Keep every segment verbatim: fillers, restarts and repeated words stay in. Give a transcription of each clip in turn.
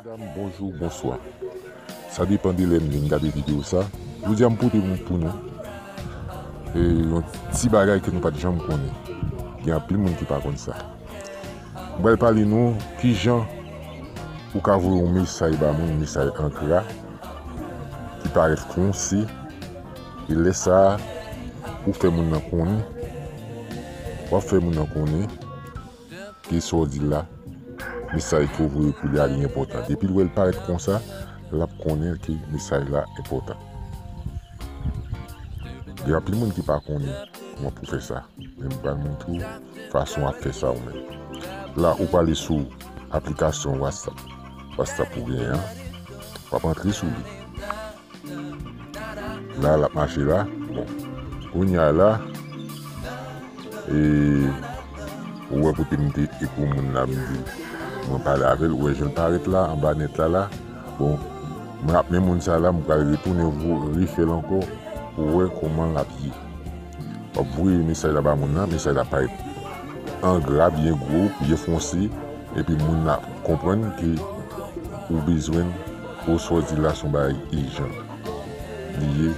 Medam, bonjou, bonswa. Sa depann de lè n vin gade videyo sa. Jodi a m pote pou nou e, yon ti bagay ke nou pa t janm konnen. Gen anpil moun ki pa konn sa. M pral pale nou kijan ou ka voye yon mesaj ba moun, yon mesaj an gra ki parèt fonse, e lè sa a, ou fè moun nan konnen, w ap fè moun nan konnen ke sa w di la, mesaj ke w voye pou li a, li enpòtan. Depi l wè l parèt konsa, l ap konnen ke mesaj la enpòtan. Gen anpil moun ki pa konnen kòman pou fè sa, men m pral montre w fason w ap fè sa ou menm. La, ou prale sou aplikasyon WhatsApp, WhatsApp ou genyen an, w ap antre sou li. La, l ap mache la. Bon, kounye a la, e, ou wè kote m te ekri moun la, m di, mwen pale avè l, ou wè jan l parèt la, anba nèt la la. Bon, mwen ap men moun sa la, m pral retounen vo-, refè l ankò pou wè kòman l ap ye. W ap voye mesaj la ba moun nan, mesaj la parèt an gra, byen gwo, byen fonse, epi moun nan ap konprann ke ou bezwen l, oswa w di l la se yon bagay ijan li ye.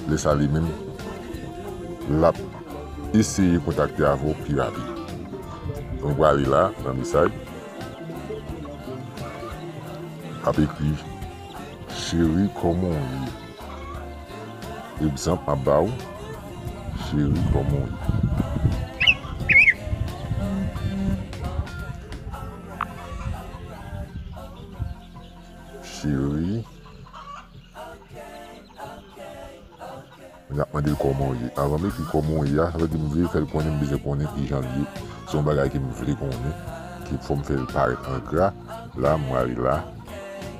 Lè sa li menm, l ap eseye kontakte avè w pi rapid. Donk, w ale la, nan mesaj, ap ekri, cheri, kòman w ye? Egzanp, m ap ba w, cheri, kòman w ye? Cheri, m ap mande l kòman w ye. Anvan m ekri kòman w ye a, sa vle di m vle fè l konnen, m bezwen konnen kijan l ye. Se yon bagay ke m vle konnen, ke fò m fè l parèt an gra. La, m ale la,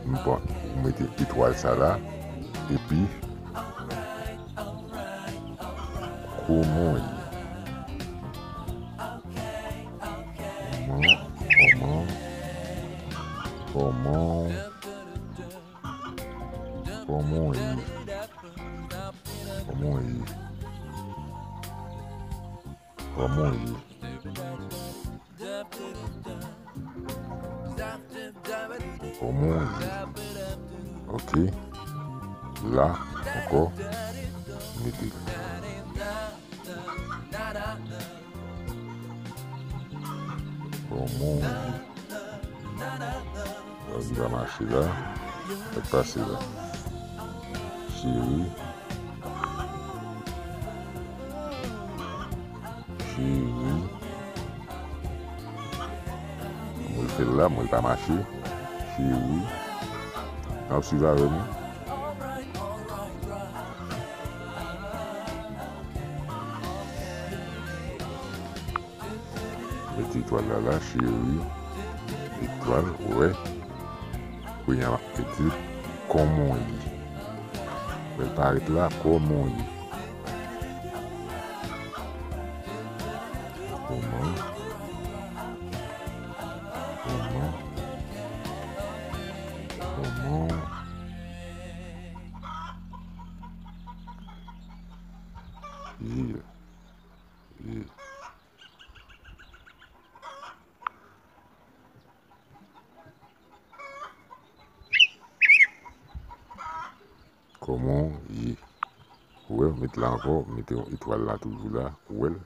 m pran, m mete etwal sa la, epi, kòman w ye? Kòman, kòman, kòman, kòman w ye? Kòman w ye? Kòman w ye? Kòman w ye? Ok. La, ankò, mete. Kòman w ye? Sa di pa mache la. Sa k pase la? Cheri. Cheri. Mwen fè l la, mwen pa mache. Cheri. N ap swiv avè m. Mete etwal la la, cheri. Etwal, wè. Kounye a, m ap mete kòman w ye. Lè l parèt la, kòman w ye? Kòman? Kòman? Kòman? Ye. Ye. Kòman w ye? Ou wè, mete la ankò, mete yon etwal la toujou la, ou wè l.